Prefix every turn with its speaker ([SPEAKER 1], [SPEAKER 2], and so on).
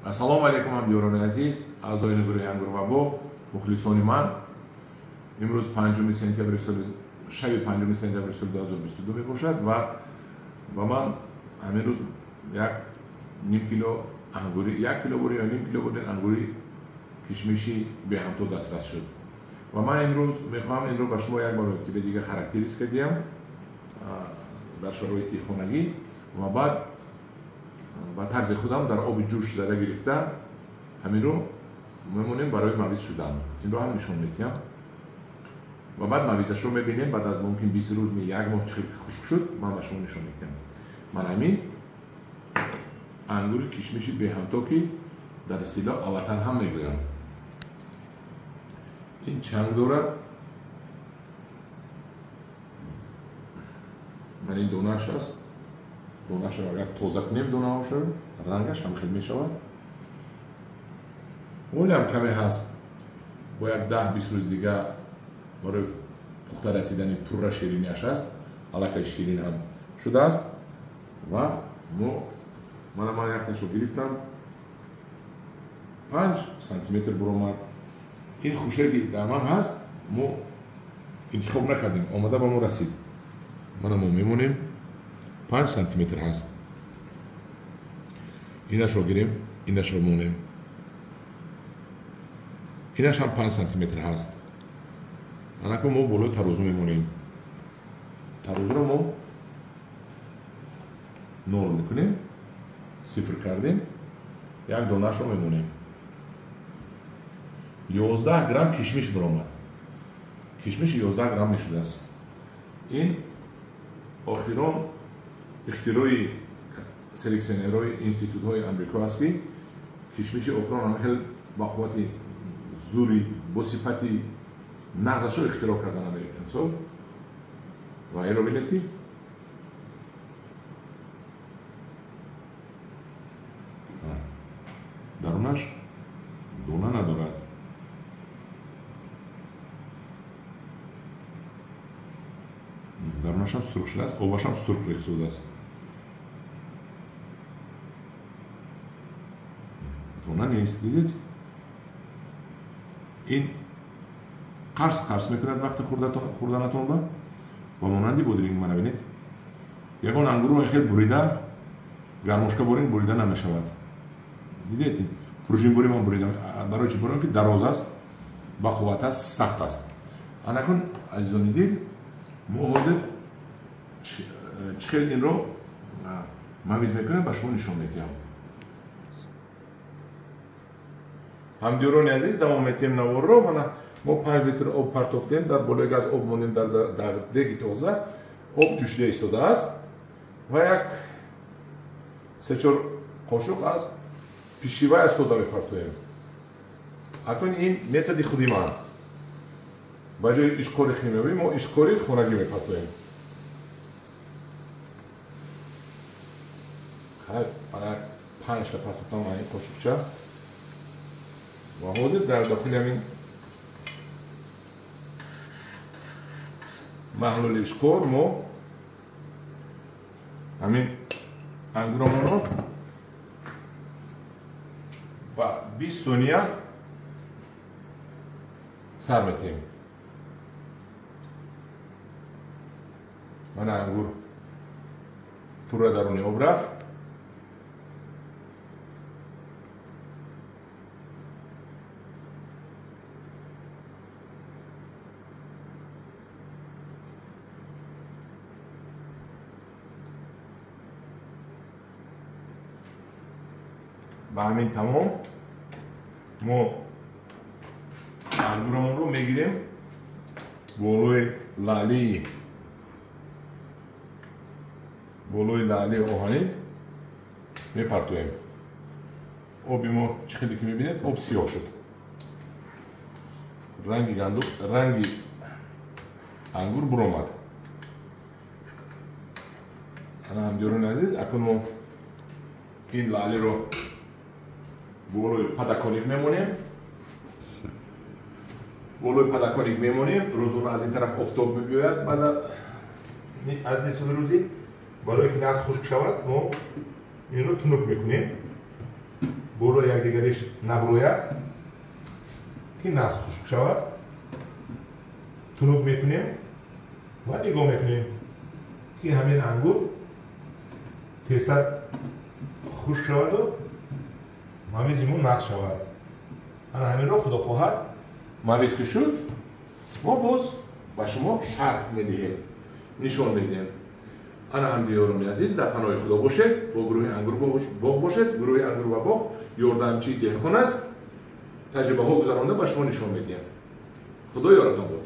[SPEAKER 1] Ассалому алайкум ҳамдиёрони азиз, аъзоёни гурӯҳи Ангур ва боғ, мухлисони ман. Имрӯз 5 сентябри соли шаби 5 сентябри соли 2022 мебошад ва ба ман ҳамин рӯз як ним кило ангури, як кило бури ё ним кило бури ангури кишмиши беҳамто дастрас шуд. Ва ман имрӯз мехоҳам инро ба шумо як маротиба дига характеристика диҳам дар шароити хонагӣ ва баъд ба тарзи худам дар оби ҷӯш зада гирифта ҳаминро мемонем барои мавиз шудан. Инро ҳам нишон медиҳам ва баъд мавизашро мебинем. Баъд аз мумкин 20 рӯз, як моҳ чӣ хушк шуд, ман ба шумо нишон медиҳам. Ман ҳамин ангури кишмиши беҳамто, ки дар истилоҳ аватар ҳам мегӯянд. Ин чанг дорад, ман ин донааш аст. Донаашро агар тоза кунем, донаашро рангаш ҳам хел мешавад. Оле ҳам каме ҳаст, бо як 10-20 рӯз дига барои пухта расидани пурра шириниаш аст. Аллакай ширин ҳам шудааст ва мо мана ман якташро гирифтам, 5 сантиметр буромад. Ин хушае ки дар ман ҳаст, мо интихоб накардем, омада ба мо расид. Мана мо мемонем, 5 сантиметр ҳаст. Инашро гирем, инашро монем. Инаш ҳам 5 сантиметр ҳаст. Анако мо болои тарозу мемонем. Тарозуро мо нол мекунем, сифр кардем, як донаашро мемонем. 11 грамм кишмиш баромад. Кишмиш 11 грамм мешудааст. Ин охирон ихтирои селекционерҳои институтҳои Амрико аст, ки кишмиши охирон ҳама хел ба қуввати зури бо сифати нағзашро ихтироъ кардан американсо. Ва инро бинед, ки дарунаш дона надорад. Дарунашам сурх шудааст, обашам сурх рехт шудааст. Дона нест, дидед? Ин қарс қарс мекунад вақти хӯрданатон ба монанди бодринг. Мана бинед, ягон ангурро хел бурида, гармошка борин бурида намешавад. Дидед, пружин бури ман бурида. Барои чӣ бурам? Ки дароз аст, ба қувват аст, сахт аст. Анакун, азизони дил, мо ҳозир чӣ хел инро мавиз мекунем, ба шумо нишон медиҳам. Ҳамдиёрони азиз, давом метиҳем наворро. Мана мо 5 литр об партофтем, дар болои газ об мондем, дар деги тоза об ҷӯшида истодааст ва як 3-4 қошуқ аз пишивая сода мепартоем. Акнун ин методи худи ман. Ба ҷои ишқори химиявӣ мо ишқори хонагӣ мепартоем. Хайр, ана 5 та партофтам ин қошуқча ва ҳозир дар дохили ҳамин маҳлули ишқор мо ҳамин ангурамонро ба 20 сония сар метиҳем. Мана ангур пурра даруни об рафт. Ба ҳамин тамом мо ангурамонро мегирем, болои лаълии оҳанӣ мепартоем. Оби мо чӣ хеле ки мебинед, об сиёҳ шуд. Ранги гандум, ранги ангур буромад. Ана ҳамдиёрони азиз, акнун мо ин лаълиро болои подоконник мемонем. Болои подоконник мемонем. Рӯзона аз ин тараф офтоб мебиёяд. Баъд аз нисфи рӯзӣ барои ки нағз хушк шавад, мо инро тунук мекунем. Боло якдигариш наброяд, ки нағз хушк шавад. Тунук мекунем ва нигоҳ мекунем, ки ҳамин ангур тезтар хушк шаваду мавизи мо нағз шавад. Ана ҳаминро, худо хоҳад, мавиз ки шуд, мо боз ба шумо шарҳ медиҳем, нишон медиҳем. Ана, ҳамдиёрони азиз, дар паноҳи Худо бошед, бо гурӯҳи Ангур боғ бошед. Гурӯҳи Ангур ва боғ ёрдамчии деҳқон аст. Таҷрибаҳо гузаронда, ба шумо нишон медиҳем. Худо ёратон бод.